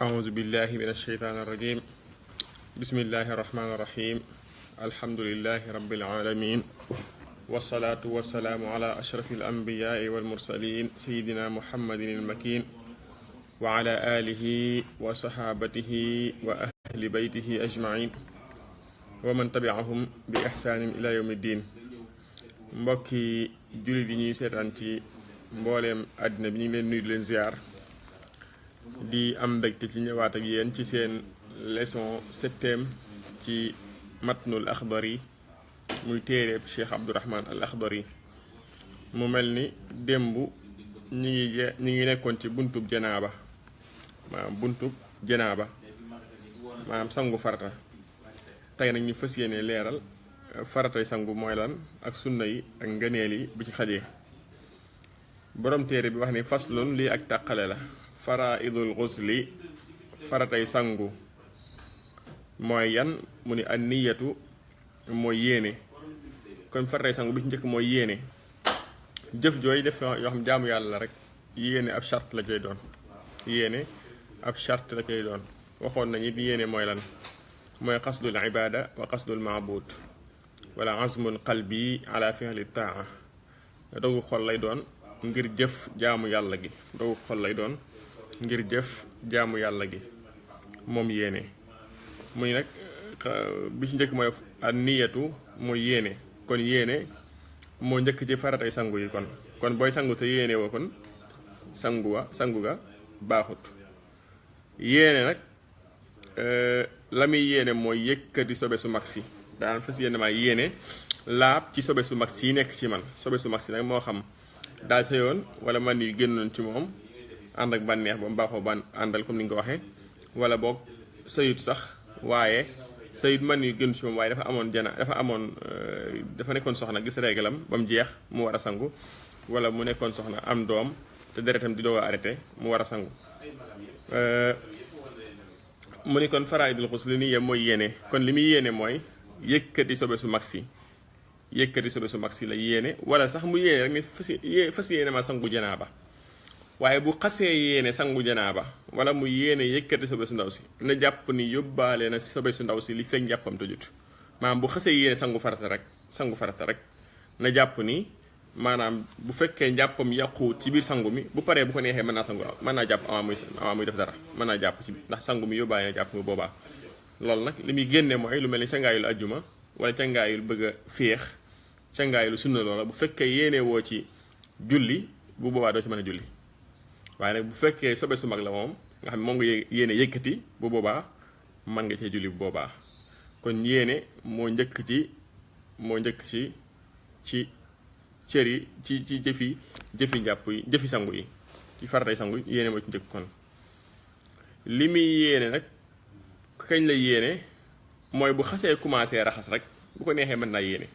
أعوذ بالله من الشيطان الرجيم بسم الله الرحمن الرحيم الحمد لله رب العالمين والصلاة والسلام على أشرف الأنبياء والمرسلين سيدنا محمد المكين وعلى آله وصحابته وأهل بيته أجمعين ومن تبعهم بإحسان إلى يوم الدين mbokki jullit yi ñuy seetaan ci mbooleem àddina bi ñu ngi leen nuyu di leen ziar di am mbégte ci ñëwaat ak yéen ci seen leçon septième ci matnul Akhdari muy téereeb Cheikh Abdourahman al Akhdari mu mel ni démb ñi ngi nekkoon ci buntub janaaba maanaam sangu farata tey nag ñu fas yéene leeral faratay sangu mooy lan ak sunna yi ak ngëneel yi bu ci xajee borom téere bi wax ni faslun lii ak tàqale la faraidul xusli faratay sangu mooy yan mu ni an niyatu mooy yéene kon faratay sangu bi ci njëkk mooy yéene jëf jooy def yoo xam jaamu yàlla la rek yéene ab charte la koy doon yéene ab charte la koy doon waxoon nañu it yéene mooy lan mooy qasdul ibada wa qasdul maabud wala azmun qalbi ala fi'li taa dogu xol lay doon ngir jëf jaamu yàlla gi dogu xol lay doon ngir jëf jaamu yàlla gi moom yéene muy nag bi ci njëkk mooy an niyatu mooy yéene kon yéene moo njëkk ci faratay sangu yi kon booy sangu te yéene woo kon sangu ga baaxut yéene nag la muy yéene mooy yëkkati sobe su mag si daan fas yéene maa yéene laab ci sobe su mag si nekk ci man sobe su mag si nag moo xam daal sa yoon wala man yi génnoon ci moom ànd ak bànneex ba mu baaxoo àndal comme ni nga ko waxee wala boog sayut sax waaye sayut man yu génn ci moom waaye dafa nekkoon soxna gis réglam ba mu jeex mu war a sangu wala mu nekkoon soxna am doom te deretam di doog a arrêté mu war a sangu mu ni kon faraidul xus li ni yem mooy yéene kon li muy yéene mooy yëkkati sobe su mag si la yéene wala sax mu yéene rek ni fas yéene ma sangu janaaba waaye bu xasee yéene sangu janaaba wala mu yéene yëkkati sobe su ndaw si na jàpp ni yóbbaale na sobe su ndaw si li fekk njàppam tojut maanaam bu xasee yéene sangu farata rek na jàpp ni maanaam bu fekkee njàppam yàquwut ci biir sangu mi bu paree bu ko neexee mën naa jàpp avant muy def dara mën naa jàpp ci ndax sangu mi yóbbaale na jàpp nga boobaa loolu nag li muy génne mooy lu mel ni cangaayul ajjuma wala cangaayul bëgg a féex cangaayul sunna loola bu fekkee yéene woo ci julli bu boobaa doo ci mën a julli waaye nag bu fekkee sobe su mag la moom nga xam ne moom nga yéene yëkkati bu boobaa mën nga cee julli bu boobaa kon yéene moo njëkk ci cër yi ci jëfi njàpp yi jëfi sangu yi ci faratay sangu yi yéene moo ci njëkk kon li muy yéene nag kañ la yéene mooy bu xasee commencé raxas rek bu ko neexee mën naa yéene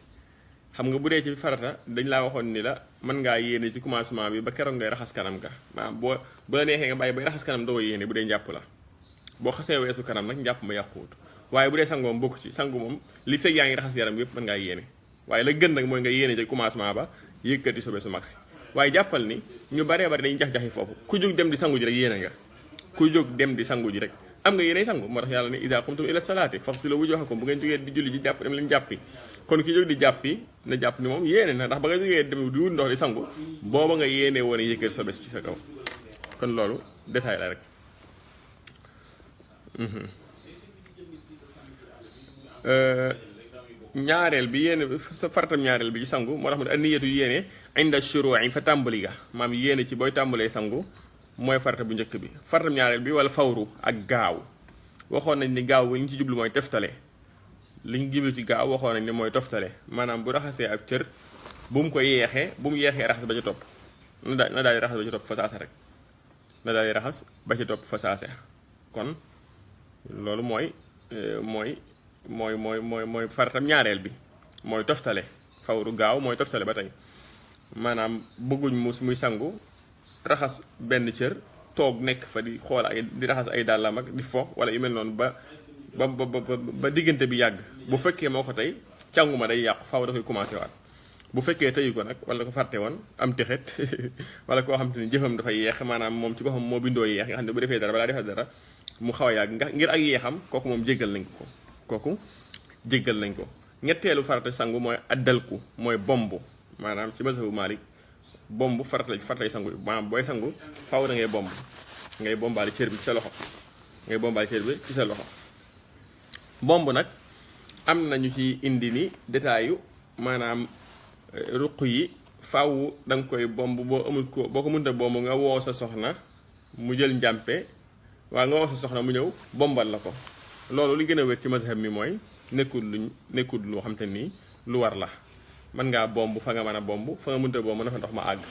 xam nga bu dee ci farata dañ laa waxoon ni la mën ngaa yéene ci commencement bi ba keroog ngay raxas kanam ga maanaam bu la neexee nga bàyyi bay raxas kanam doo ko yéene bu dee njàpp la boo xasee weesu kanam nag njàpp ma yàquwut waaye bu dee sangu moom bokk ci sangu moom li fekk yaa ngi raxas yaram yëpp mën ngaa yéene waaye la gën nag mooy nga yéene ci commencement ba yëkkati sobe su mag si waaye jàppal ni ñu baree bari dañuy jax-jaxi foofu ku jóg dem di sangu ji rek yéene nga ku jóg dem di sangu ji rek am nga yéenay sangu moo tax yàlla ne idaa qumtum ila salaati faghsilu wujuhakum bu ngeen jógee di julli ji jàpp dem leen jàppi kon ki jóg di jàppi na jàpp ni moom yéene na ndax ba nga jógee dem di wut ndox di sangu booba nga yéene woon a yëkkati sobe ci sa kaw kon loolu détail la rek ñaareel bi yéene sa faratam ñaareel bi ci sangu moo tax mu ne an niyatu yéene inda shuru'i fa tàmbali ga maam yéene ci booy tàmbalee sangu mooy farata bu njëkk bi faratam ñaareel bi wala fawru ak gaaw waxoon nañ ni gaaw li ñu ci jublu mooy toftale li ñu jublu ci gaaw waxoon nañ ni mooy toftale maanaam bu raxasee ab cër bu mu ko yeexee bu mu yeexee raxas ba ci topp na daal di raxas ba ci topp fa saase rek na daal di raxas ba ci topp fa saase kon loolu mooy faratam ñaareel bi mooy toftale fawru gaaw mooy toftale ba tey maanaam bëgguñ muy sangu raxas benn cër toog nekk fa di xool di raxas ay dàllam ak di fo wala yu mel noonu ba diggante bi yàgg bu fekkee moo ko tey càngu ma day yàqu faaw da koy commencé waat bu fekkee tëyu ko nag wala ko fàtte woon am texet wala koo xam te ni jëfam dafay yeex maanaam moom ci boppam moo bindoo yeex nga xam ne bu defee dara balaa defee dara mu xaw a yàgg nga ngir ak yeexam kooku moom jéggal nañ ko kooku jéggal nañ ko. ñetteelu farata sangu mooy addalku mooy bomb maanaam ci mazhabu Malik bomb faratay sangu maanaam booy sangu faaw da ngay bomb ngay bombaale cër bi ci sa loxo ngay bombaale cër bi ci sa loxo. bomb nag am nañu ci indi ni détail yu maanaam ruq yi faaw da nga koy bomb boo amul ko boo ko mënta bomb nga woo sa soxna mu jël njàmpe waaw nga woo sa soxna mu ñëw bombal la ko. loolu li gën a wér ci mazhab mi mooy nekkul loo xam te nii lu war la mën ngaa bomb fa nga mën a bomb fa nga mënta bomb na fa ndox ma àgg.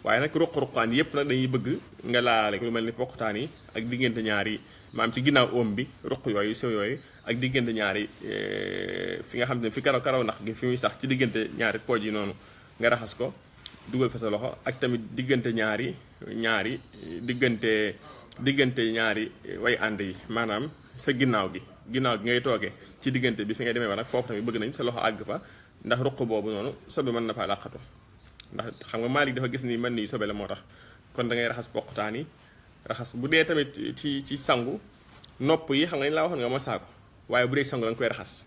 waaye nag ruq-ruqaan yépp nag dañuy bëgg nga laale lu mel ni poqtaan yi ak diggante ñaari maam ci ginnaaw oom bi ruq yooyu sew yooyu ak diggante ñaari fi nga xam ne fi karaw ndax gi fi muy sax ci diggante ñaari pooj yi noonu nga raxas ko dugal fa sa loxo ak tamit diggante ñaari diggante ñaari way ànd yi maanaam sa ginnaaw gi ngay toogee ci diggante bi fi ngay demee ba nag foofu tamit bëgg nañ sa loxo àgg fa ndax ruq boobu noonu sobe mën na faa làqatu ndax xam nga Maalik dafa gis ni mën ni sobe la moo tax kon da ngay raxas poqtaan yi raxas bu dee tamit ci sangu nopp yi xam nga ni laa waxoon nga masaa ko waaye bu dee ci sangu da nga koy raxas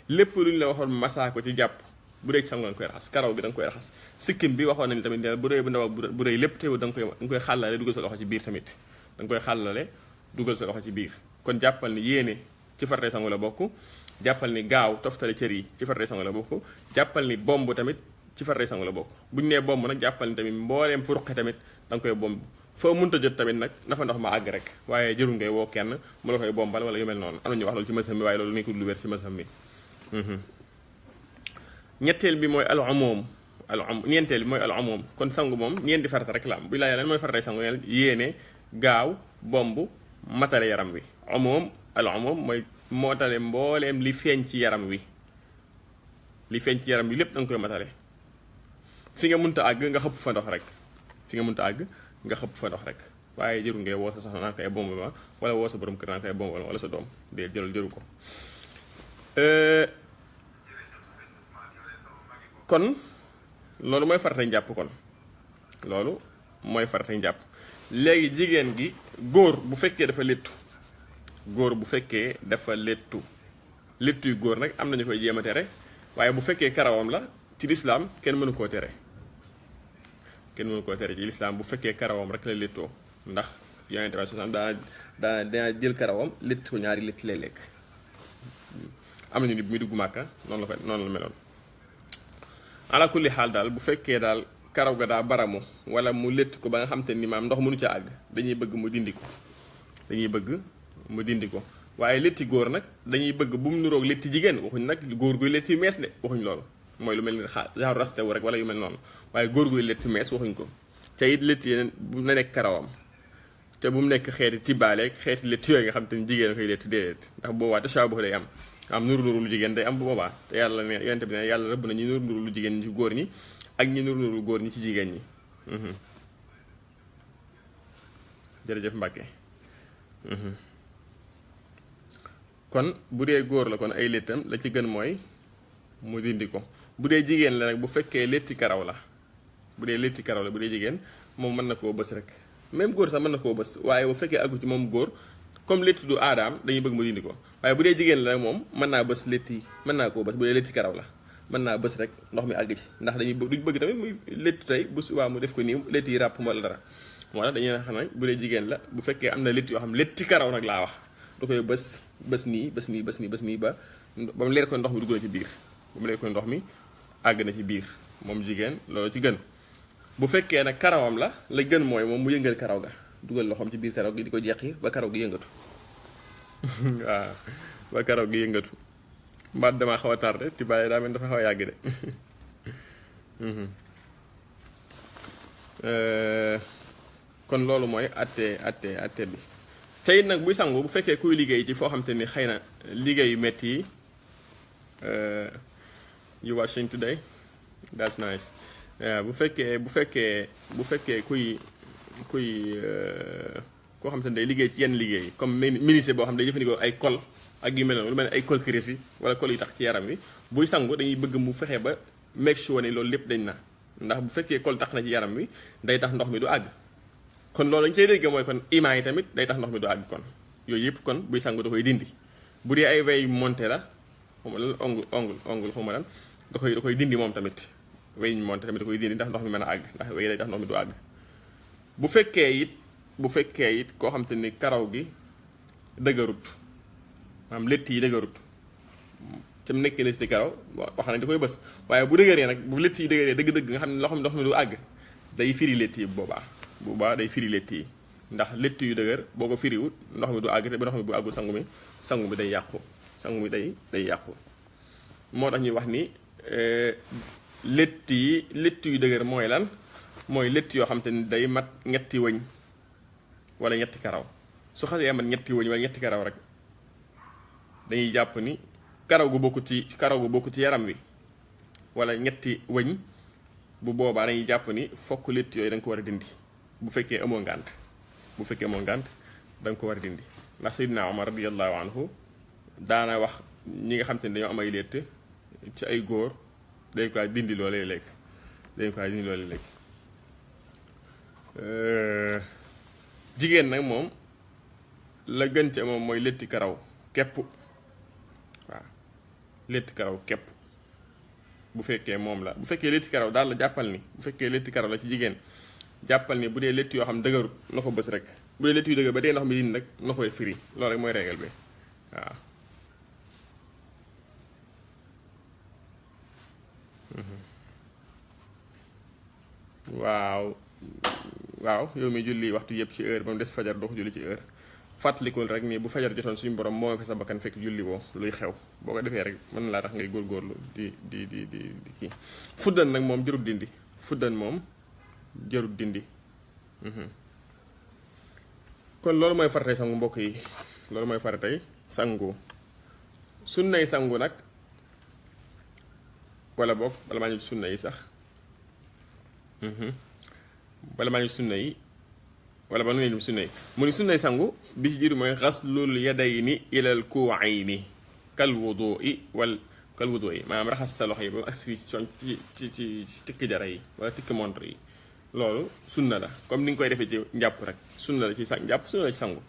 lépp lu ñu la waxoon masaa ko ci jàpp bu dee ci sangu da nga koy raxas karaw gi da nga koy raxas sikkim bi waxoon nañ tamit ne bu dee bu ndaw bu dee lépp teewul da nga koy xàllale dugal sa loxo ci biir tamit da nga koy xàllale dugal sa loxo ci biir kon jàppal ni yéene ci faratay sangu la bokk jàppal ni gaaw toftale cër yi ci faratay sangu la bokk jàppal ni bomb tamit ci faratay sangu la bokk bu ñu nee bomb nag jàppal ni tamit mbooleem fu ruqe tamit da nga koy bomb foo mënta jot tamit nag na fa ndox ma àgg rek waaye jërul ngay woo kenn mu la koy bombal wala yu mel noonu am na ñu wax loolu ci mazhab mi waaye loolu nekkul lu wér ci mazhab mi. ñetteel bi mooy ñeenteel bi mooy al umum kon sangu moom ñeenti farata rek la am bu laajee lan mooy faratay sangu yéene gaaw bomb matale yaram wi al umum mooy mootale mbooleem li feeñ ci yaram wi lépp da nga koy matale fi nga mënta àgg nga xëpp fa ndox rek waaye jëru ngay woo sa soxna naan koy bomb ma wala woo sa borom kër naan koy bomb wala sa doom dee jëru ko. kon loolu mooy faratay njàpp léegi jigéen gi góor bu fekkee dafa léttu yu góor nag am nañu koy jéem a tere waaye bu fekkee karawam la ci lislaam kenn mënu koo tere ci lislaam bu fekkee karawam rek la léttoo ndax yonente bi sallam daa jël karawam létt ko ñaari létt lay lekk am nañu ni bu muy dugg Màkka noonu la meloon ala kulli xaal daal bu fekkee daal karaw ga daa baramu wala mu létt ko ba nga xam te ni maam ndox mënu ca àgg dañuy bëgg mu dindi ko waaye létti góor nag dañuy bëgg bu mu nuroog létti jigéen waxuñ nag góor guy létti mees de waxuñ loolu mooy lu mel ni genre raste wu rek wala yu mel noonu waaye góor guy létti mees waxuñ ko te it létti yeneen bu na nekk karawam te bu mu nekk xeeti tibbaaleeg xeeti létti yooyu nga xam te ni jigéen a koy létti déedéet ndax boobaa tashabuh day am nuru lu jigéen day am bu boobaa te yàlla ne yonente bi ne yàlla rëbb na ñi nuru lu jigéen ñi ci góor ñi ak ñi nuru góor ñi ci jigéen ñi. jërëjëf Mbàkke. kon bu dee góor la kon ay léttam la ci gën mooy mu dindi ko bu dee jigéen la nag bu fekkee létti karaw la bu dee jigéen moom mën na koo bës rek même góor sax mën na koo bës waaye bu fekkee àggu ci moom góor comme létti du aadaam dañuy bëgg mu dindi ko waaye bu dee jigéen la nag moom mën naa bës létti mën naa koo bës bu dee létti karaw la mën naa bës rek ndox mi àgg ci ndax duñ bëgg tamit muy léttu tey bu subaa mu def ko nii létti yi ràpp wala dara moo tax dañuy xam ne bu dee jigéen la bu fekkee am na létti yoo xam létti karaw nag laa wax da koy bës nii ba mu leer ko ndox mi dugg na ci biir ba mu leer ko ndox mi àgg na ci biir moom jigéen loolu ci gën bu fekkee nag karawam la gën mooy moom mu yëngal karaw ga dugal loxoom ci biir karaw gi di ko jeqi ba karaw gi yëngatu waaw ba karaw gi yëngatu mbaat damaa xaw a tardé ti bàyyi daa mel dafa xaw a yàgg de kon loolu mooy atte bi tey nag buy sangu bu fekkee kuy liggéey ci foo xam te ni xëy na liggéeyu metti yi you watching today that's nice bu fekkee kuy koo xam te ne day liggéey ci yenn liggéey comme ministre boo xam ne day jëfandikoo ay col ak yu mel noonu lu mel ne ay col kiris yi wala col yu tax ci yaram wi buy sangu dañuy bëgg mu fexe ba make sure ne loolu lépp dañ na ndax bu fekkee col tax na ci yaram wi day tax ndox mi du àgg kon loolu dañ cay dégg mooy kon imaa yi tamit day tax ndox mi du àgg kon yooyu yëpp kon buy sangu da koy dindi. bu dee ay wey monté la xaw ma lan ongle xaw ma lan da koy dindi moom tamit wey monté tamit da koy dindi ndax ndox mi mën a àgg ndax wey day tax ndox mi du àgg. bu fekkee it koo xam te ni karaw gi dëgërut maanaam létt yi dëgërut te mu nekkee létt karaw wax nañ da koy bës waaye bu dëgëree nag bu létt yi dëgëree dëgg-dëgg nga xam ne ndox mi du àgg day firi létt yi boobaa day firi létt yi ndax létt yu dëgër boo ko firiwut ndox mi du àgg te ba ndox mi bu àggul sangu mi day yàqu sangu mi day yàqu. moo tax ñuy wax ni létt yu dëgër mooy lan mooy létt yoo xam te ni day mat ñetti wëñ wala ñetti karaw su xasee mat ñetti wëñ wala ñetti karaw rek dañuy jàpp ni karaw gu bokku ci yaram wi wala ñetti wëñ bu boobaa dañuy jàpp ni fokk létt yooyu da nga ko war a dindi bu fekkee amoo ngànt da nga ko war a dindi ndax Seydina Omar radiyallahu anhu daana wax ñi nga xam te ne dañoo am ay létt ci ay góor dañ koy dindi loolee léegi jigéen nag moom la gën ca moom mooy létti karaw képp waaw létti karaw képp bu fekkee moom la bu fekkee létti karaw daal la jàppal ni bu fekkee létti karaw la ci jigéen jàppal ni bu dee létt yoo xam dëgërut na ko bës rek bu dee létt yu dëgër ba dee ndox mi dindi nag na koy firi loolu rek mooy régal bi waaw yow mi julli waxtu yëpp ci heure ba mu des fajar doo ko julli ci heure fàttalikul rek nii bu fajar jotoon suñu borom moo fi sa bakkan fekk julli woo luy xew boo ko defee rek mën na laa tax ngay góorgóorlu di kii fuddan nag moom jarut dindi kon loolu mooy faratay sangu mbokk yi loolu mooy faratay sangu sunnay sangu nag wala boog bala maa ñu sunna yi sax bala maa ñu sunna yi wala ba nu ngeen sunna yi mu ni sunnay sangu bi ci jiitu mooy xaslul yadayni ilal kuwayni kal wudu'i maanaam raxas sa loxo yi ba mu agsi fii ci tikki jara yi wala tikki montre yi loolu sunna la comme ni nga koy defee ci njàpp rek sunna la ci njàpp sunna la ci sangu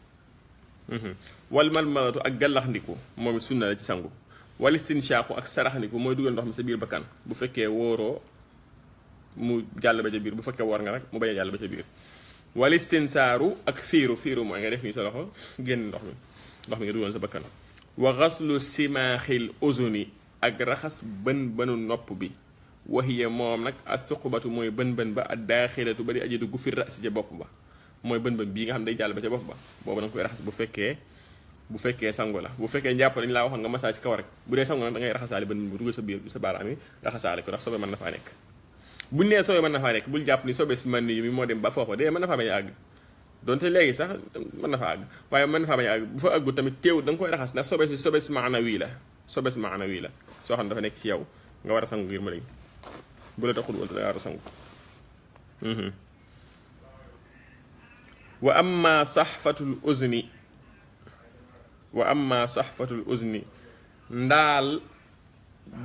wal malmalatu ak gàllaxndiku moom it sunna la ci sangu wal istinshaqu ak saraxndiku mooy dugal ndox mi sa biir bakkan bu fekkee wóoroo mu jàll ba ca biir bu fekkee woor nga rek mu bañ a jàll ba ca biir wal istinsaaru ak fiiru mooy nga def nii sa loxo génn ndox mi nga dugal sa bakkan wa xaslu simaaxil uzuni ak raxas bënu nopp bi waxiye moom nag ak suqubatu mooy bën ba ak daaxilatu ba di aji dugg fi rasi ca bopp ba mooy bën bii nga xam ne day jàll ba ca bopp ba boobu danga koy raxas bu fekkee sangu la bu fekkee njàpp dañu laa waxoon nga massage ci kaw rek bu dee sangu nag da ngay raxasaale bën bu dugal sa biir sa baaraam yi raxasaale ko ndax sobe mën na faa nekk buñ nee sobe mën na faa nekk bul jàpp ni sobe si man yi mi moo dem ba foofa dee mën na faa bañ a àgg donte léegi sax mën na fa àgg waaye mën na faa bañ a àgg bu fa àggul tamit teewul da nga koy raxas ndax sobe si maanawi la soo xam ne dafa nekk ci yow nga war a sangu ngir ma lañ bu la taxul wala da nga war a sangu wa amma saxfatul uzni ndaal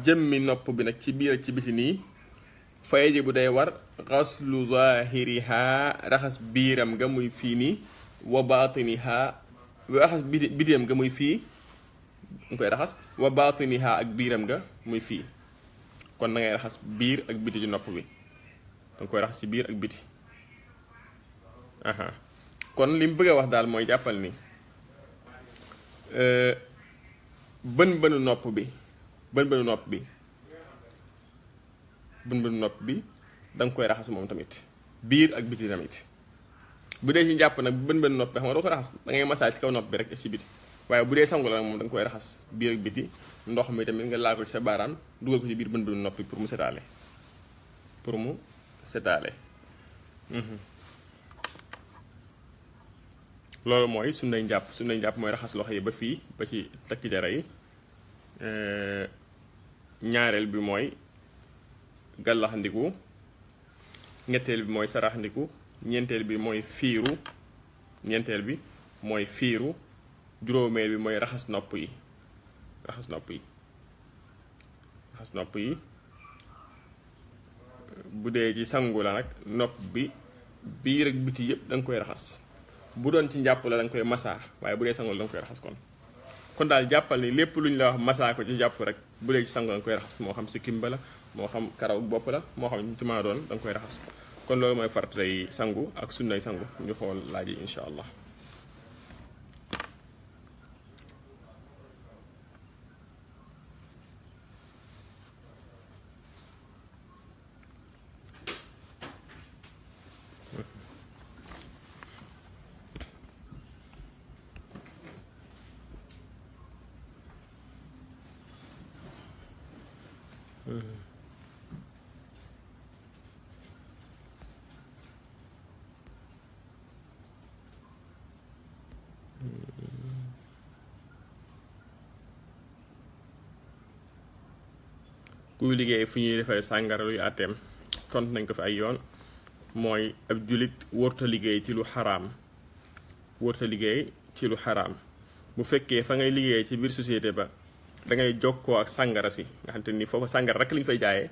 jëmmi nopp bi nag ci biir ak ci biti nii fa yajibu day war xaslu zahiriha raxas biiram nga muy fii nii wa batiniha raxas bitam nga muy fii nga koy raxas wa batiniha ak biiram nga muy fii kon da ngay raxas biir ak biti ci nopp bi danga koy raxas ci biir ak biti kon li mu bëgg a wax daal mooy jàppal ni bënu nopp bi da nga koy raxas moom tamit biir ak biti tamit bu dee ci njàpp nag bën nopp bi xam nga doo ko raxas da ngay massage ci kaw nopp bi rek ci biti waaye bu dee sangu la nag moom da nga koy raxas biir ak biti ndox mi tamit nga laal ko ci sa baaraan dugal ko ci biir bën nopp bi pour mu setaale loolu mooy sunnay njàpp mooy raxas loxo yi ba fii ba ci takki jara yi ñaareel bi mooy gàllaxndiku ñetteel bi mooy saraxndiku ñeenteel bi mooy fiiru juróomeel bi mooy raxas nopp yi bu dee ci sangu la nag nopp bi biir ak biti yëpp da nga koy raxas bu doon ci njàpp la da nga koy masaa waaye bu dee sangu la da nga koy raxas kon daal jàppal ni lépp lu ñu la wax masaa ko ci jàpp rek bu dee ci sangu da nga koy raxas moo xam sikkim ba la moo xam karaw bopp la moo xam ci maa doon da nga koy raxas kon loolu mooy faratay sangu ak sunnay sangu ñu xool laaj yi incha allah. kuy liggéey fu ñuy defee sàngara luy àtteem tontu nañ ko fi ay yoon mooy ab julit wërta liggéey ci lu xaraam wërta liggéey ci lu xaraam bu fekkee fa ngay liggéey ci biir société ba da ngay jokkoo ak sàngara si nga xam te ni foofa sàngara rek lañ fay jaayee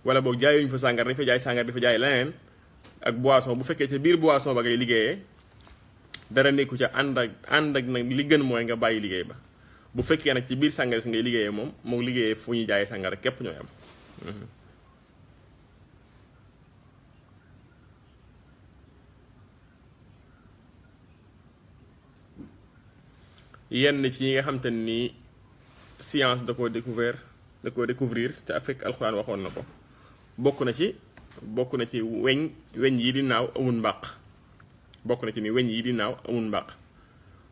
wala boog jaayuñu fa sàngara dañ fay jaay sàngara dafa jaay leneen ak boisson bu fekkee ca biir boisson ba ngay liggéeyee dara nekku ca ànd ak nag li gën mooy nga bàyyi liggéey ba bu fekkee nag ci biir sàngara si ngay liggéeyee moom liggéeyee fu ñuy jaayee sàngara képp ñooy am yenn ci yi nga xam te ni science da koo découvrir te fekk alxuraan waxoon na ko bokk na ci weñ yi di naaw amul mbàq bokk na ci ni weñ yi di naaw amul mbàq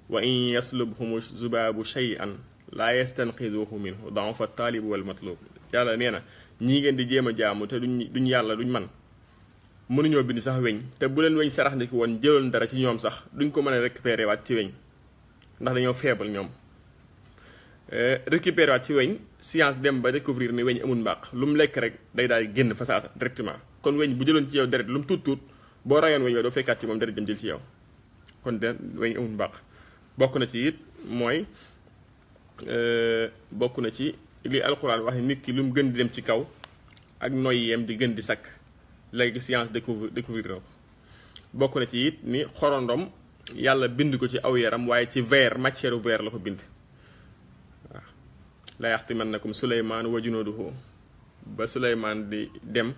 wa in yaslubhumu zubaabu shay'an laa yastanqiduhu minhu da'ufa taalibu wal matlub yàlla nee na ñii ngeen di jéem a jaamu te duñ yàlla duñ man mënuñoo bind sax weñ te bu leen weñ sarax ndiki woon jëloon dara ci ñoom sax duñ ko mën a récupérer waat ci weñ ndax dañoo faible ñoom récupérer waat ci weñ science dem ba découvrir ni weñ amul mbàq lu mu lekk rek day daal génn fa saasa directement kon weñ bu jëloon ci yow deret lu mu tuut boo rayoon weñ yow doo fekkaat ci moom deret jëm jël ci yow kon de weñ amul mbàq bokk na ci it mooy bokk na ci li alxuraan wax nit ki lu mu gën di dem ci kaw ak noyyeem di gën di sakk léegi science découvrir na ko bokk na ci it ni xorondom yàlla bind ko ci aw yaram waaye ci verre matière verre la ko bind waaw la yaxtimannakum Suleymaan wa junuuduhu ba Suleymaan di dem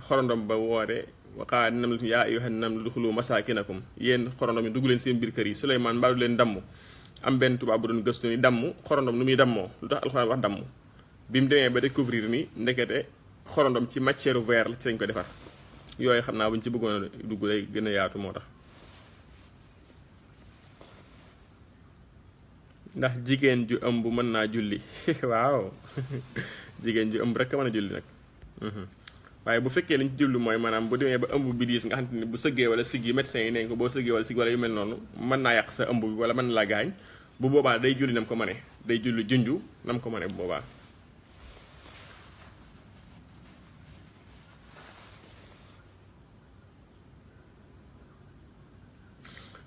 xorondom ba woore waqaa namlatu yaa ayyuhan namlu udxulu masaakinakum yéen xorondom yi dugg leen seen biir kër yi Suleymaan mbaa du leen damm am benn tubaab bu doon gëstu ni damm xorondom nu muy dammoo lu tax alxuraan wax damm bi mu demee ba découvrir ni ndekete xorondom ci matière verre la ci lañ ko defar yooyu xam naa bu ñu ci bëggoon a dugg lay gën a yaatu moo tax ndax jigéen ju ëmb mën naa julli waaw jigéen ju ëmb rek a mën a julli nag waaye bu fekkee liñ ci jublu mooy maanaam bu demee ba ëmb bi diis nga xam te ne bu sëggee wala siggi médecin yi neñ ko boo sëggee wala siggi wala yu mel noonu mën naa yàq sa ëmb bi wala mën na laa gaañ bu boobaa day julli nam ko mëne day julli junju nam ko mëne bu boobaa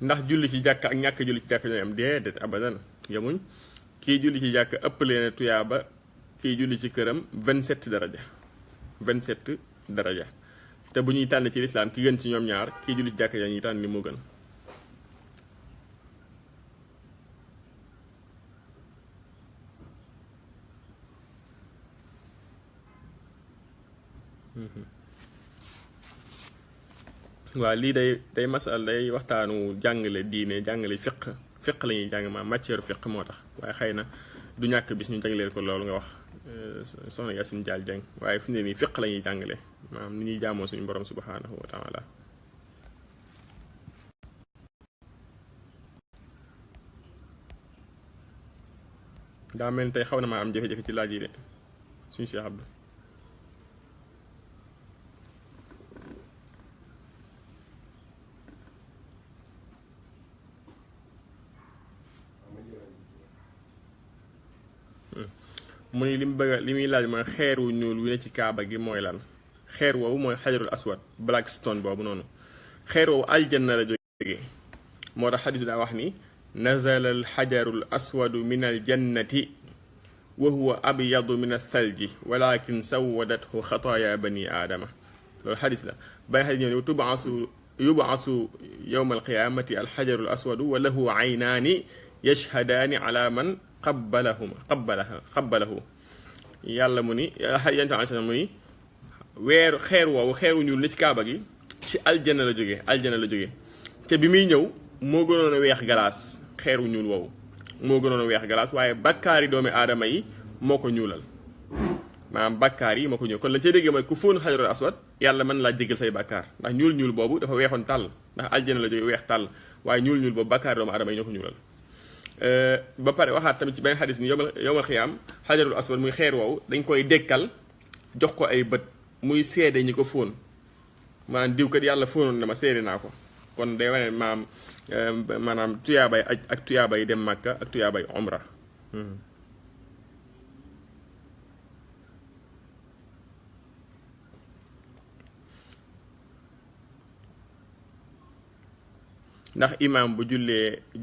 ndax julli ci jàkk ak ñàkk julli ci jàkk ñooy am déedéet abadan yemuñ kii julli ci jàkk ëpp leen tuyaaba kii julli ci këram 27 daraja 27 daraja te bu ñuy tànn ci lislaam ki gën ci ñoom ñaar kii julli ci jàkk ya ñuy tànn ni moo gën waaw lii day masal day waxtaanu jàngale diine jàngale fiq la ñuy jàng maam matière fiq moo tax waaye xëy na du ñàkk bis ñu jagleel ko loolu nga wax soxna Yacine Dial Dieng waaye fi ne nii fiq la ñuy jàngale maanaam ni ñuy jaamoo suñu borom subhanahu wa taala daa mel ni tey xaw na maa am jafe-jafe ci laaj yi de suñu Cheikh Abdou mu ni li muy laaj mooy xeer wu ñuul wi ne ci kaaba gi mooy lan xeer woowu mooy xajarul aswad black stone boobu noonu xeer woowu aljanna la jógee moo tax xadis bi daa wax ni nazala al xajarul aswadu min al jannati wa huwa abyadu min althalji walakin sawadathu xataaya bani aadama loolu xadis la bay xadis ñëw ne yub'asu yawma alqiyamati alxajaru al aswadu wa lahu aynaani yashhadaani ala man qabbalahu yàlla mu ni yonent bi mu ni weeru xeer woowu xeeru ñuul ni ci kaaba gi ci aljana la jógee te bi muy ñëw moo gënoon a weex galaas xeeru ñuul woowu moo gënoon a weex galaas waaye bakkaari doomi aadama yi moo ko ñuulal maanaam bakkaar yi moo ko ñuul kon lañ cey déggee mooy ku fóon xajarul aswad yàlla mën laa jéggal say bakkaar ndax ñuul boobu dafa weexoon tàll ndax aljana la jógee weex tàll waaye ñuul boobu bakkaari doomu aadama yi ñoo ko ñuulal ba pare waxaat tamit ci benn xadis ni yowmal xiyaam xajarul aswad muy xeer woowu dañ koy dekkal jox ko ay bët muy seede ñi ko fóon maanaam diw kat yàlla fóonoon na ma seede naa ko kon day wane maanaam tuyaabay aj ak tuyaabay dem Màkka ak tuyaabay umra ndax imaam bu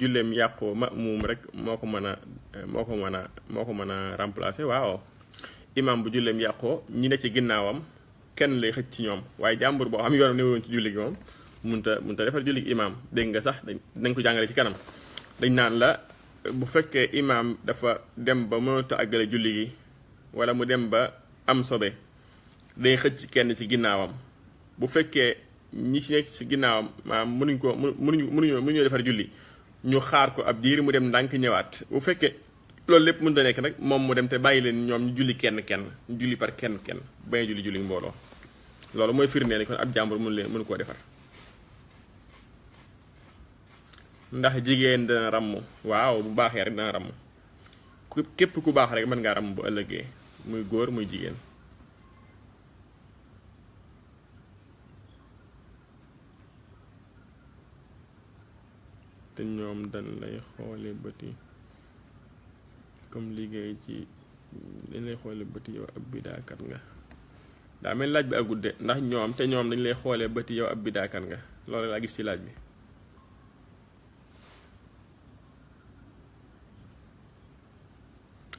julleem yàqoo ma'muum rek moo ko mën a remplacer waaw imaam bu julleem yàqoo ñi ne ci ginnaawam kenn lay xëcc ci ñoom waaye jàmbur boo xam yoonam ne woon ci julli gi moom munta defar julli gi imaam dégg nga sax dañ ko jàngale ci kanam dañ naan la bu fekkee imaam dafa dem ba mënut a àggale julli gi wala mu dem ba am sobe day xëcc kenn ci ginnaawam bu fekkee ñi ci nekk ci ginnaawam maanaam mënuñoo defar julli ñu xaar ko ab diir mu dem ndànk ñëwaat bu fekkee loolu lépp mënut a nekk nag moom mu dem te bàyyi leen ñoom ñu julli kenn ñu julli par kenn bañ a julli mbooloo loolu mooy firndeel ni kon ab jàmbur mënu koo defar ndax jigéen dana ràmm waaw bu baaxee rek dana ràmm képp ku baax rek mën ngaa ràmm bu ëllëgee muy góor muy jigéen te ñoom dañ lay xoole bëti comme liggéey ci dañ lay xoole bëti yow ab bidaakat nga daa mel laaj bi ak gudde ndax ñoom dañ lay xoolee bëti yow ab bidaakat nga loolu laa gis ci laaj bi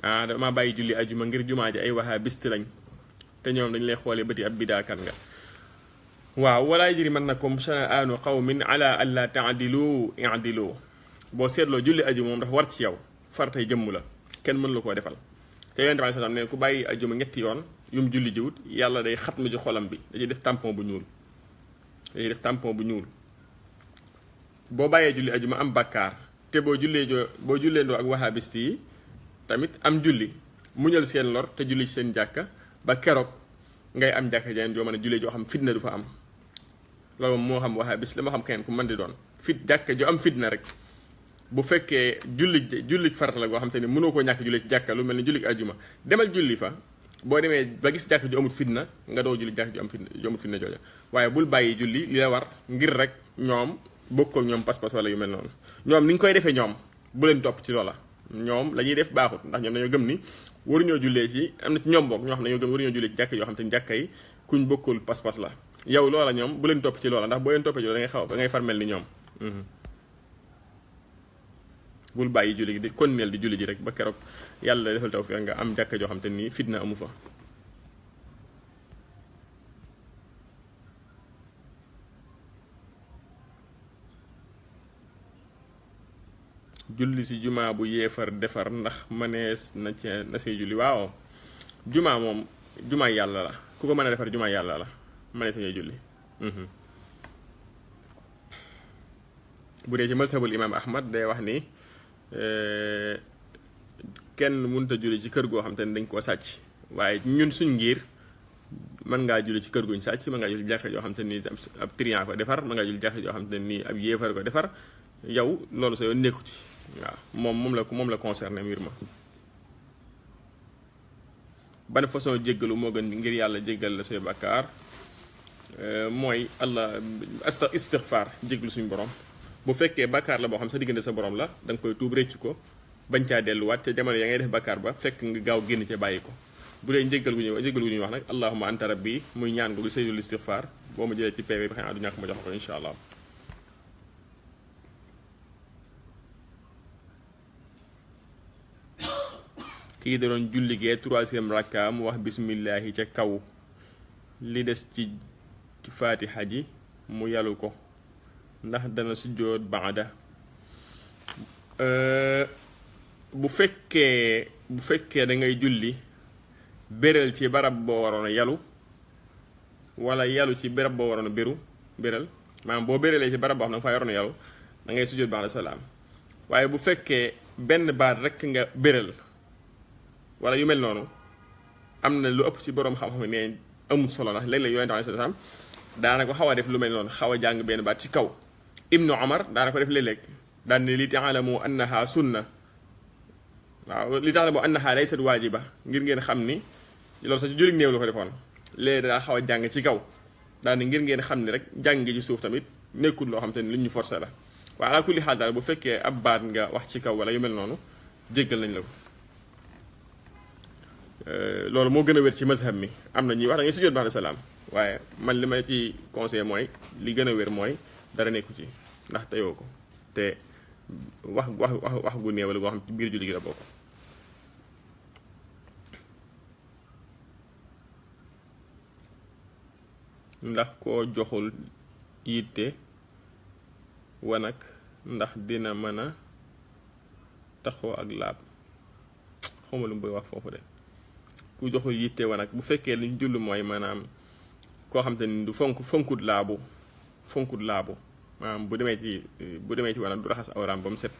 dama bàyyi julli ajuma ngir jumaa ji ay wahabist lañ te ñoom dañ lay xoolee bëti ab bidaakat nga waaw walaa yajrimannakum shana'aanu qawmin ala alla ta'dilu i'dilu boo seetloo julli ajuma moom dafa war ci yow faratay jëmm la kenn mën la koo defal te yonent bi sallam ne ku bàyyi ajuma ñetti yoon yum julli jiwut yàlla day xatmu ci xolam bi dañuy def tampon bu ñuul boo bàyyee julli ajuma am bakkaar te boo julleendoo ak wahabist yi tamit am julli muñal seen lor te julli ci seen jàkka ba keroog ngay am jàkka jeneen joo mën a julli joo xam fitna du fa am loolu moo xam wahabist la moo xam keneen ku mën di doon jàkka joo am fitna rek bu fekkee julli farata la goo xam te ni mënoo koo ñàkk julli ci jàkka lu mel ni julli ajuma demal julli fa boo demee ba gis jàkka ju amul fitna nga doo julli jàkka ju amul fitna jooja waaye bul bàyyi julli li la war ngir rek ñoom bokkoo ñoom pas-pas wala yu mel noonu ñoom ni ñu koy defee ñoom bu leen topp ci loola ñoom la ñuy def baaxut ndax ñoom dañoo gëm ni waruñoo jullee ci am na ci ñoom bokk ñoo xam ne dañoo gëm waruñoo jullee ci jàkka yoo xam te ni jàkka yi kuñ bokkul pas-pas la yow loola ñoom bu leen topp ci loola ndax boo leen toppee ci loola da ngay far mel ni ñoom bul bàyyi julli gi di continuer di julli ji rek ba keroog yàlla defal tawfiq nga am jàkka joo xam te ni fitna amu fa julli si jumaa bu yeefar defar ndax manees na see julli waaw jumaa moom jumaa yàlla la ku ko mën a defar jumaa yàlla la manees na see julli bu dee ci mazhabul imaam Ahmad day wax ni kenn mënut a julli ci kër goo xam te ne dañ koo sàcc waaye ñun suñ ngir mën ngaa julli ci kër guñ sàcc mën ngaa julli jàkka joo xam te ni ab trian ko defar mën ngaa julli jàkka joo xam te ni ab yéefar ko defar yow loolu sa yoon nekku ci waaw moom la concerné mbir ma ban façon jéggalu moo gën ngir yàlla jéggal la say bàkkaar mooy allah istighfar jéggalu suñu borom bu fekkee bàkkaar la boo xam sa diggante sa borom la da nga koy tuub réccu ko bañ caa delluwaat te jamono ya ngay def bàkkaar ba fekk nga gaaw génn ca bàyyi ko bu dee njéggal gu ñuy wax nag allahumma anta rabbi muy ñaan gu sayyidul istighfar boo ma jëlee ci PV bi xëy na du ñàkk ma jox ko insha allah kii da doon julligee 3e rakka mu wax bismillahi ca kaw li des ci faatiha ji mu yalu ko ndax dana sujjóot baada bu fekkee da ngay julli béral ci barab boo waroon a yalu wala yalu ci barab boo waroon a béral maanaam boo béralee ci barab boo xam ne nga faa waroon a yalu da ngay sujjóot baada salaam waaye bu fekkee benn baat rek nga béral wala yu mel noonu am na lu ëpp ci boroom xam-xam ne amul solo ndax léeg-léeg yonent alayhi salaam daana ko xaw a def lu mel noonu xaw a jàng benn baat ci kaw Ibnu Omar daana ko def léeg-léeg daan ne li taalamu annaha sunna waaw li taalamu annaha laysat waajiba ngir ngeen xam ni loolu sax ci jullit néew la ko defoon léegi daa xaw a jàng ci kaw daan ne ngir ngeen xam ni rek jàng ci suuf tamit nekkul loo xam te ni lu ñu forcé la waaye ala kulli xaal daal bu fekkee ab baat nga wax ci kaw wala yu mel noonu jéggal nañ la ko loolu moo gën a wér ci mazhab mi am na ñuy wax da ngay sujjóot ba'da salaam waaye man li ma ci conseil mooy li gën a wér mooy dara nekku ci ndax teyoo ko te wax gu néew la goo xam ci biir julli gi la bokk ndax koo joxul yitte wanag ndax dina mën a taxoo ak laab xawma lu mu bëgg wax foofu de ku joxul yitte wanag bu fekkee liñ jullu mooy maanaam koo xam te ni du fonkut laabu maanaam bu demee ci wanag du raxas awraam ba mu set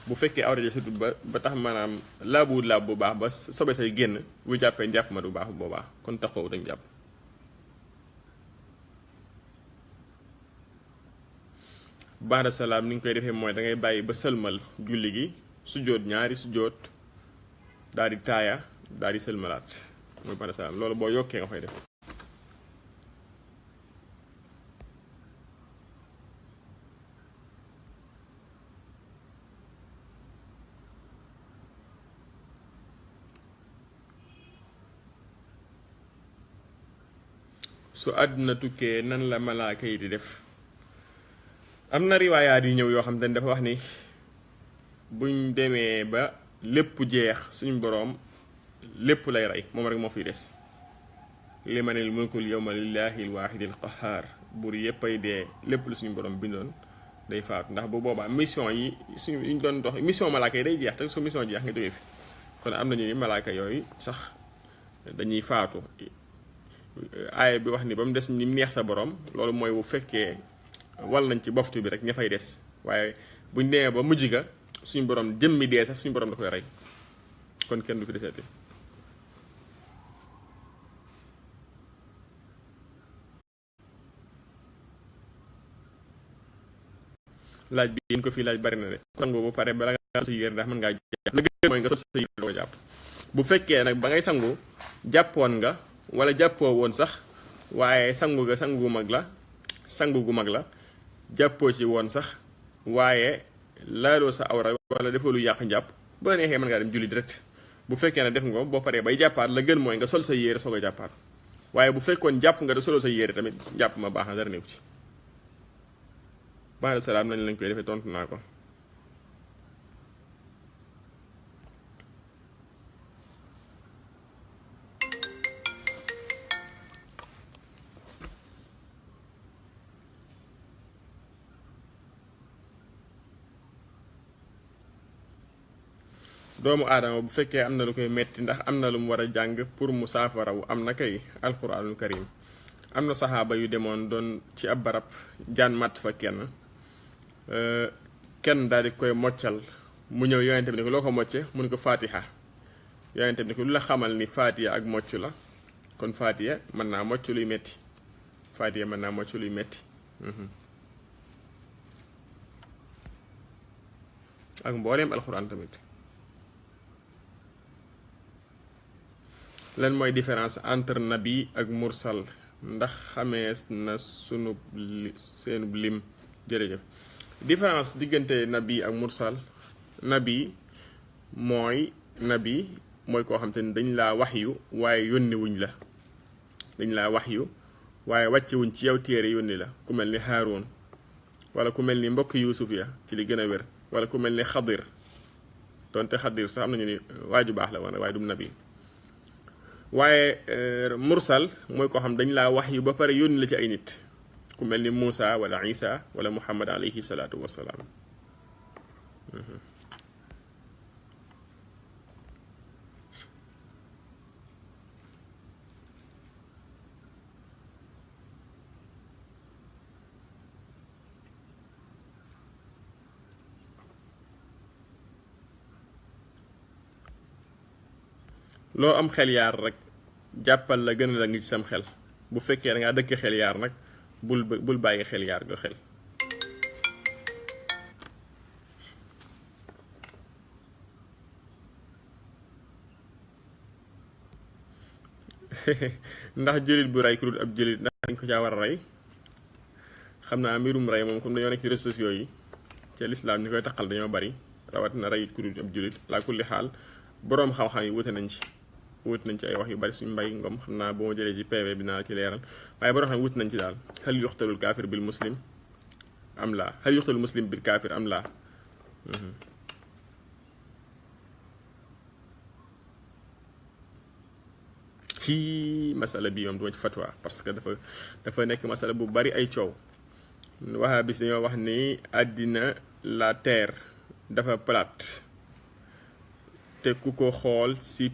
bu fekkee awra ja setut ba tax maanaam laabuwut laab bu baax ba sobe say génn bu jàppee njàpp ma du baax boobaa kon taxawu dañ jàpp baada salaam ni ñu koy defee mooy da ngay bàyyi ba sëlmal julli gi sujjóot ñaari sujjóot daal di taaya daal di sëlmalaat mooy baada salaam loolu boo yokkee nga koy def su àdduna tukkee nan la malaaka yi di def am na riwaayaat yu ñëw yoo xam te ne dafa wax ni buñ demee ba lépp jeex suñu boroom lépp lay rey moom rek moo fiy des limanil mulkul yawma lillahi alwaahidi alqahhaar buur yépp ay dee lépp lu suñu boroom bindoon day faatu ndax bu boobaa mission yi suñu ñu doon dox mission malaaka yi day jeex te su mission jeex nga jógee fi kon am nañu ni malaaka yooyu sax dañuy faatu aaya bi wax ni ba mu des ñi neex sa borom loolu mooy bu fekkee wal nañ ci boftu bi rek ña fay des waaye buñ demee ba mujj ga suñu borom jëmmi dee sax suñu borom da koy rey kon kenn du fi deseeti laaj bi yéen ko fii laaj bari na de sangu ba pare bala nga sa yére ndax mën ngaa jàpp la gën mooy nga sol sa yére doo jàpp bu fekkee nag ba ngay sangu jàppoon nga wala jàppoo woon sax waaye sangu gu mag la jàppoo ci woon sax waaye laaloo sa awra wala defoo lu yàq njàpp bu la neexee mën ngaa dem julli direct bu fekkee ne def nga boo paree bay jàppaat la gën mooy nga sol sa yére soog a jàppaat waaye bu fekkoon jàpp nga da soloo sa yére tamit jàpp ma baax na dara nekku ci baada salaam nañ lañ koy defee tontu naa ko doomu aadama bu fekkee am na lu koy metti ndax am na lu mu war a jàng pour mu saafarawu am na kay alquranul karim am na saxaaba yu demoon doon ci ab barab jaan màtt fa kenn daal di koy moccal mu ñëw yonente bi ne ko loo ko mocce mu ne ko fatiha yonente bi ne ko lu la xamal ni fatiha ak mocc la kon fatiha mën naa mocc luy metti fatiha mën naa mocc luy metti ak mbooleem alxuraan tamit lan mooy différence entre nabi ak mursal ndax xamees na sunu seenub lim jërëjëf différence diggante nabi ak mursal nabi mooy koo xam te ni dañ laa waxyu waaye yónni wuñ la dañ laa waxyu waaye wàcce wuñ ci yow téere yónni la ku mel ni Haaroon wala ku mel ni mbokk Yuusuf ya ci li gën a wér wala ku mel ni Xadir donte Xadir sax am nañu ni waaju baax la woon waaye du nabi waaye mursal mooy koo xam dañ laa waxyu ba pare yónni la ci ay nit ku mel ni Muusa wala Isa wala Muhammad alayhi salaatu wassalaam. loo am xel yaar rek jàppal la gën a la ngi ci sam xel bu fekkee da ngaa dëkk xel yaar nag bul bàyyi xel yaar nga xel. ndax jullit bu rey ku dul ab jullit ndax dañ ko caa war a rey xam naa mbirum rey moom comme dañoo nekk ci réseaux sociaux yi ca lislaam ñi koy taqal dañoo bari rawatina rey ku dul ab jullit laa kulli xaal boroom xam-xam yi wute nañ ci ay wax yu bari suñu mbay ngom xam naa boo ma jëlee ci PV bi naa ci leeral waaye boroom xam yi wute nañ ci daal hal yuxtalul kaafir bil muslim am laa hal yuxtalul muslim bil kaafir am laa. ci masala bi moom duma ci fatwa parce que dafa nekk masala bu bari ay coow. waxa bis dañoo wax ni àddina la terre dafa plate te ku ko xool ci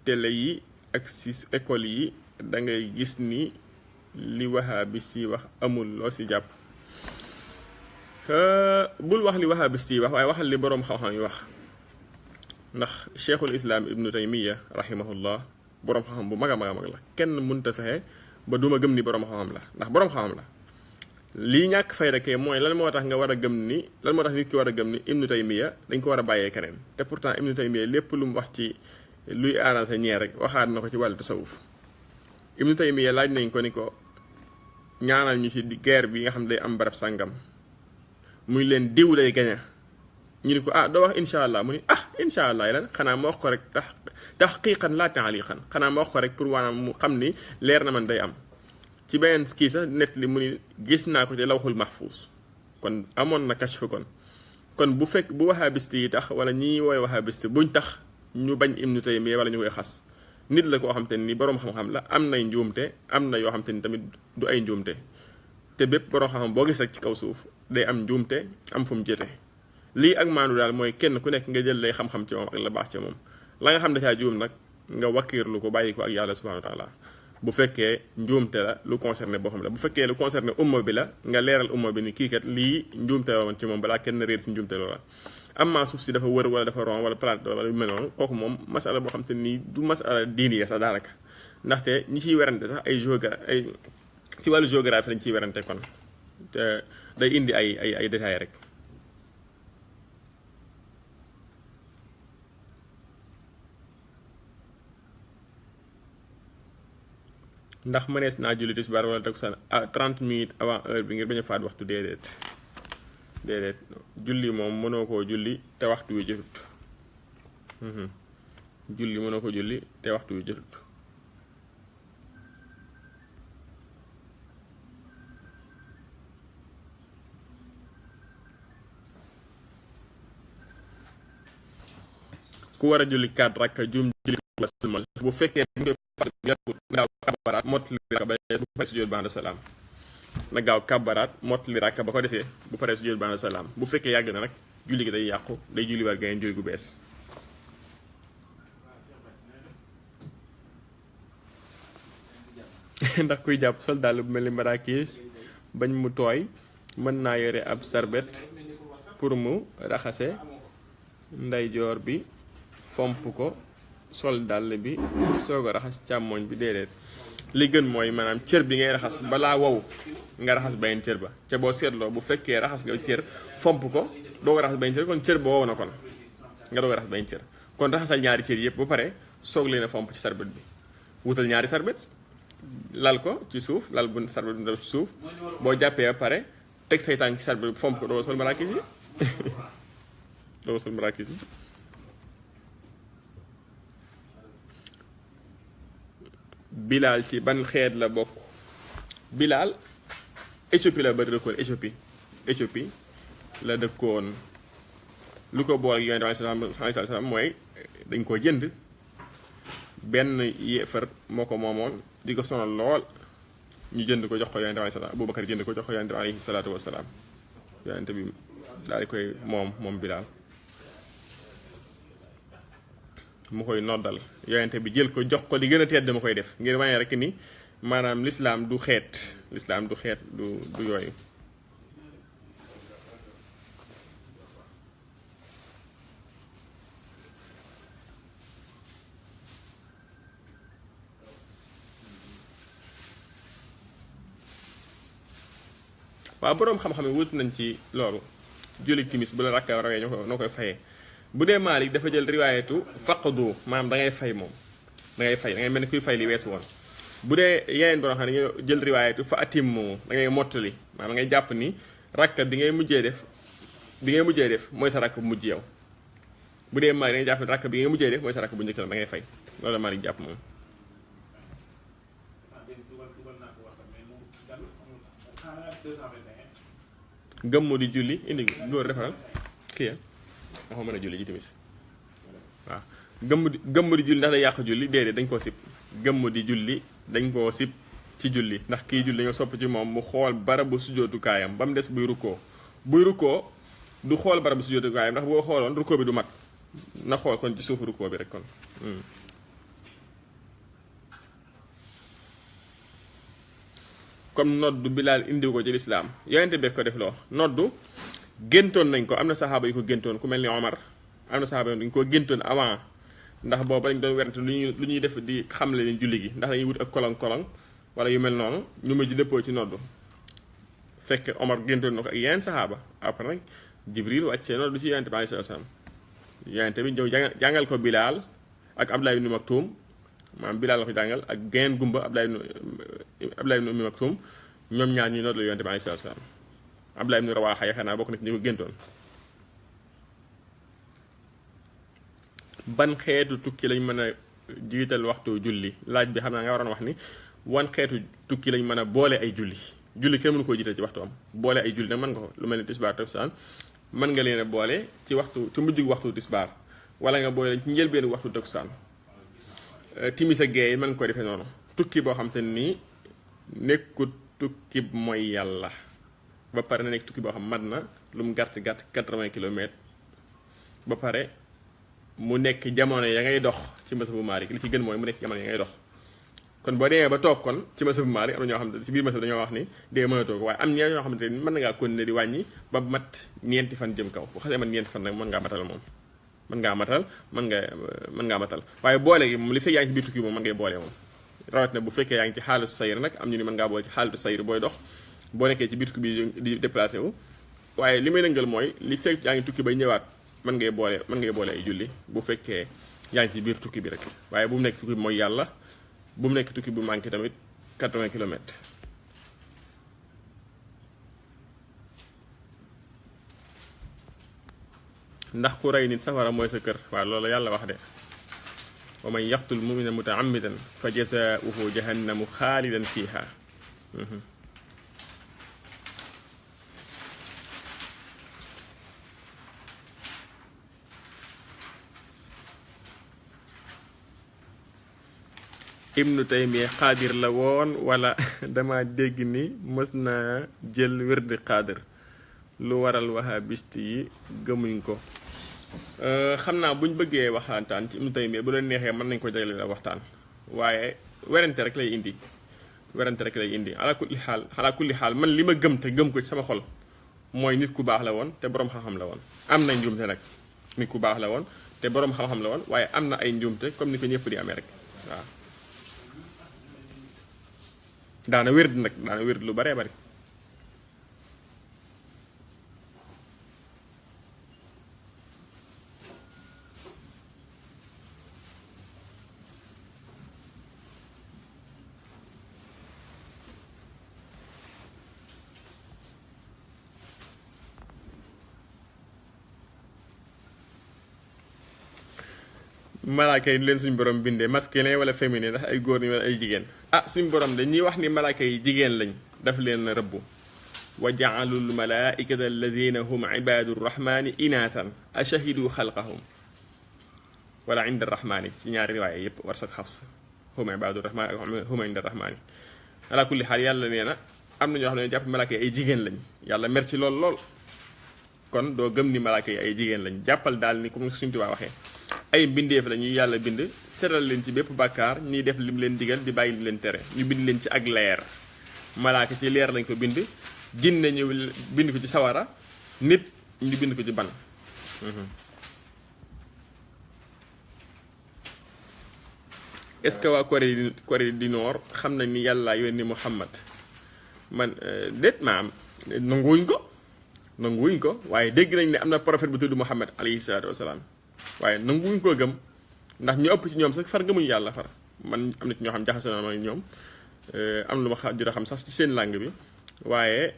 télé yi ak ci école yi da ngay gis ni li waxa bis ci wax amul loo ci jàpp. bul wax li waxa bis ci wax waaye waxal li boroom xam-xam yi wax ndax cheikhul islam ibnu taymiya rahimahullah boroom xam-xam bu mag a mag la kenn mënut a fexe ba duma gëm ni boroom xam-xam la ndax boroom xam-xam la. lii ñàkk fayda kay mooy lan moo tax nga war a gëm ni lan moo tax nit ki war a gëm ni ibnu taymiya dañ ko war a bàyyee keneen te pourtant ibnu taymiya lépp lu mu wax ci luy arrangé ñeer rek waxaat na ko ci wàllu tasawuf. ibnu taymiya laaj nañ ko ni ko ñaanal ñu ci guerre bi nga xam ne day am barab sàngam muy leen diw lay gaña ñu ni ko doo wax incha allah mu ni incha allah yi lan xanaa ma wax ko rek taxqiqan laa taaliqan xanaa ma wax ko rek pour maanaam mu xam ni leer na man day am. ci beneen kii sax nett li mu ni gis naa ko ci lawxul mahfuus kon amoon na kashf kon bu fekk bu wahabiste yi tax wala ñi wooy wahabiste buñ tax ñu bañ ibnu taymiya wala ñu koy xas nit la koo xam te ni boroom xam-xam la am nay njuumte am na yoo xam te ni tamit du ay njuumte te bépp boroom xam-xam boo gis rek ci kaw suuf day am njuumte am fu mu jëte lii ak maandu daal mooy kenn ku nekk nga jël lay xam-xam ci moom ak la baax ci moom la nga xam ne caa juum nag nga wakkiirlu ko bàyyi ko ak yàlla subhanahu wa taala bu fekkee njuumte la lu concerné boo xam la bu fekkee lu concerné umma bi la nga leeral umma bi ni kii kat lii njuumte la woon ci moom balaa kenn réer ci njuumte loola. amma suuf si dafa wër wala dafa ron wala plate wala yu mel noonu kooku moom masala boo xam te nii du masala diini ya sax daanaka ndaxte ñi ciy werante sax ay ci wàllu géographie lañ ciy werante kon te day indi ay détails rek. ndax mënees naa julli tisbaar wala takkusaan 30 minutes avant heure bi ngir bañ a faat waxtu déedéet julli moom mënoo koo julli te waxtu wi jotut julli mënoo ko julli te waxtu wi jotut ku war a julli 4 rakka juum julli ko sëlmal bu fekkee gaaw kabaraat mottali rakka ba bu paree sujjóot ba'da salaam na gaaw kabaraat mottali rakka ba ko defee bu paree sujjóot ba'da salaam bu fekkee yàgg na nag julli gi day yàqu day julli war gayen julli gu bees. ndax kuy jàpp sol dàll bu mel ni maraakis bañ mu tooy mën naa yore ab sarbet pour mu raxase ndeyjoor bi fomp ko sol dàll bi soog a raxas càmmoñ bi déedéet li gën mooy maanaam cër bi ngay raxas balaa wow nga raxas beneen cër ba ca boo seetloo bu fekkee raxas nga cër fomp ko doo ko raxas beneen cër kon cër ba wow na kon nga doo ko raxas beneen cër kon raxasal ñaari cër yëpp ba pare soog leen a fomp ci sarbet bi wutal ñaari sarbet lal ko ci suuf lal bu sarbet bu ci suuf boo jàppee ba pare teg say tànk ci sarbet bi fomp ko doo sol maraakis yi doo sol maraakis yi. Bilaal ci ban xeet la bokk Bilaal Éthiopie la bari dëkkoon Éthiopie la dëkkoon lu ko boole ak Yonent bi sallallahu alayhi wa sallam mooy dañ ko jënd benn yéefar moo ko moomoon di ko sonal lool ñu jënd ko jox ko yonente bi alayhi salaam Abubakar jënd ko jox ko yonente bi alayhi salaatu wasalaam yonente bi daal di koy moom Bilaal mu koy noddal yonente bi jël ko jox ko li gën a tedd ma koy def ngir wane rek ni maanaam lislaam du xeet du yooyu waaw boroom xam-xam yi wut nañ ci loolu julli timis bu la rakka rawee noo koy fayee bu dee Maalik dafa jël riwaayatu faqdu maanaam da ngay fay moom da ngay mel ni kuy fay li weesu woon bu dee yeneen boroom xam ne dañoo jël riwaayatu fa atimmu da ngay mottali maanaam ngay jàpp ni rakka bi ngay mujjee def mooy sa rakk bu mujj yow bu dee Maalik da ngay jàpp ni rakk bi ngay mujjee def mooy sa rakk bu njëkk la da ngay fay loolu la Maalik jàpp moom gëmmu di julli indi góor defaral kii ya dafa mën a julli ji timis waaw gëmmu di julli ndax day yàq julli déedéet dañ koo sib gëmmu di julli dañ koo sib ci julli ndax kii julli dañoo sopp ci moom mu xool barabu sujootukaayam ba mu des buy rukkoo du xool barabu sujootukaayam ndax boo xooloon rukkoo bi du mat na xool kon ci suufu rukkoo bi rek kon comme noddu Bilaal indiw ko ci lislaam yonente bi ko def loo noddu géntoon nañ ko am na saxaaba yu ko géntoon ku mel ni Omar am na saxaaba yu dañ ko géntoon avant ndax boobu dañ doon werante lu ñuy def di xamle ni julli gi ndax dañuy wut ak kolong-kolong wala yu mel noonu ñu mujj dëppoo ci noddu fekk Omar géntoon na ko ak yeneen saxaaba après nag Jibril wàccee noddu ci yonente bi alayhi salaam yonente bi ñëw jàngal ko Bilaal ak Abdullah ibn Maktum maanaam Bilaal la ko jàngal ak geneen gumba Abdullah ibn Ummi Maktum ñoom ñaar ñuy nodd la yonente bi alayhi salaatu salaam Abdullah ibn Rawaaha yaakaar naa bokk na ci ñi ko géntoon ban xeetu tukki lañ mën a jiital waxtu julli laaj bi xam naa nga waroon wax ni wan xeetu tukki lañ mën a boole ay julli kenn mënu koo jiital ci waxtu am boole ay julli nag mën nga ko lu mel ni tisbaar takkusaan mën nga leen a boole ci mujjug waxtu tisbaar wala nga boole ci njëlbéenu waxtu takkusaan timis ak gee mën nga ko defee noonu tukki boo xam te nii nekkut tukki mooy yàlla ba pare na nekk tukki boo xam mat na lu mu gàtt 80 kilomètres ba pare mu nekk jamono ya ngay dox ci mazhabu Maalik li ci gën mooy mu nekk jamono ya ngay dox kon boo demee ba toog kon ci mazhabu Maalik am na ñoo xam ne ci biir mazhab dañoo wax ni dee mën a toog waaye am ñoo ñoo xamante ni mën na ngaa continuer di wàññi ba mat ñeenti fan jëm kaw bu xasee mat ñeenti fan nag mën ngaa matal moom mën ngaa matal waaye boole gi moom li fekk yaa ngi ci biir tukki moom mën ngay boole moom rawat na bu fekkee yaa ngi ci xaalu sayr nag am ñu ni mën ngaa boole ci xaalu sayr booy dox boo nekkee ci biir tukki bi di déplacé wu waaye li may lëngal mooy li fekk yaa ngi tukki bay ñëwaat mën ngay boole ay julli bu fekkee yaa ngi ci biir tukki bi rek waaye bu mu nekk tukki bi mooy yàlla bu mu nekk tukki bu manqué tamit 80 kilomètres ndax ku rey nit safara mooy sa kër waaw loolu yàlla wax de wa man yaqtul mumina mutaammidan fa jazaauhu jahannamu xaalidan fiha ibnu taymiya xaadir la woon wala dama dégg ni mës naa jël wérdi xaadir lu waral wahabist yi gëmuñ ko xam naa buñ bëggee waxtaan ci ibnu taymiya bu leen neexee mën nañ ko jagleel la waxtaan waaye werante rek lay indi ala kulli xaal man li ma gëm te gëm ko ci sama xol mooy nit ku baax la woon te boroom xam-xam la woon am na njuumte nag nit ku baax la woon te boroom xam-xam la woon waaye am na ay njuumte comme ni ko ñëpp di amee rek waaw daana wérd lu baree bari malaaka yi leen suñu borom bindee masculin wala féminin ndax ay góor ni wala ay jigéen suñu borom dañuy wax ni malaaka yi jigéen lañ daf leen rëbbu wa jaalul malaikata alladina hum ibadu rrahmani inathan ashahidu xalqahum wala inda rrahmani ci ñaari riwaaye yépp war sak xafs hum ibadu rrahmani ak hum inda rrahmani ala kulli xaal yàlla nee na am na ñoo xam ne jàpp malaaka yi ay jigéen lañ yàlla mer ci lool lool kon doo gëm ni malaaka yi ay jigéen lañ jàppal daal ni comme suñu Tuubaa waxee ay mbindeef la ñuy yàlla bind seral leen ci bépp bàkkaar ñuy def lim leen digal di bàyyi li leen tere ñu bind leen ci ak leer malaaka ci leer lañ ko bind jinne ñu bind ko ci sawara nit ñu bind ko ci ban est-ce que waa Corée du Nord xam nañ ni yàlla yónni Muhammad man déet maam nanguwuñ ko waaye dégg nañ ne am na prophète bu tudd Muhammad alayhi salaatu wasalaam waaye nanguwuñ koo gëm ndax ñu ëpp ci ñoom sax far gëmuñu yàlla far man am na ci ñoo xam jaxasoo na ma ñoom am na lu ma jot a xam sax ci seen langue bi waaye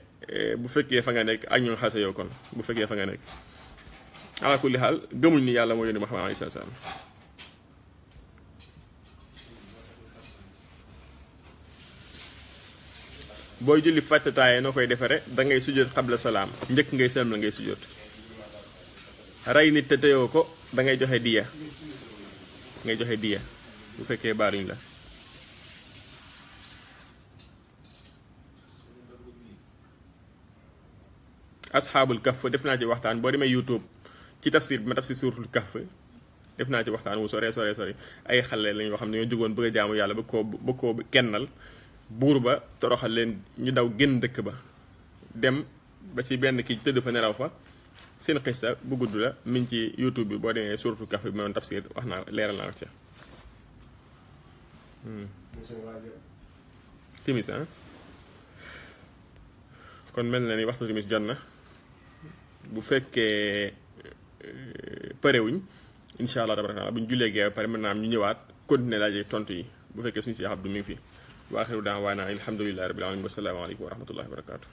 bu fekkee fa nga nekk ak ñoo xase yow kon bu fekkee fa nga nekk ala kulli xaal gëmuñ ni yàlla moo yónni Muhammad alayhi salaatu wasalaam booy julli fàttataaye noo koy defare da ngay sujjóot xabla salaam njëkk ngay sëlm la ngay sujjóot rey nit te teyoo ko da ngay joxe diya bu fekkee baaruñ la asxaabul kahf def naa ci waxtaan boo demee YouTube ci tafsir bi ma tafsir suuratul kahf def naa ci waxtaan wu sore ay xale lañ yoo xam ne ñoo jógoon bëgg a jaamu yàlla bëgg koo kennal buur ba toroxal leen ñu daw génn dëkk ba dem ba ci benn kii tëdd fa nelaw fa seen xissa bu gudd la mi ngi ci YouTube bi boo demee suuratul kahf bi ma doon tafsir wax naa leeral naa ko ci timis kon mel na ni waxtu timis jot na bu fekkee parewuñ incha allah tabaraka bu ñu jullee gee pare mën naa am ñu ñëwaat continuer laaj tontu yi bu fekkee suñu si Abdu mi ngi fi wa axiru da'waana alhamdulillahi rabbil alamin wa salaamu aleykum wa rahmatullahi wa barakatuh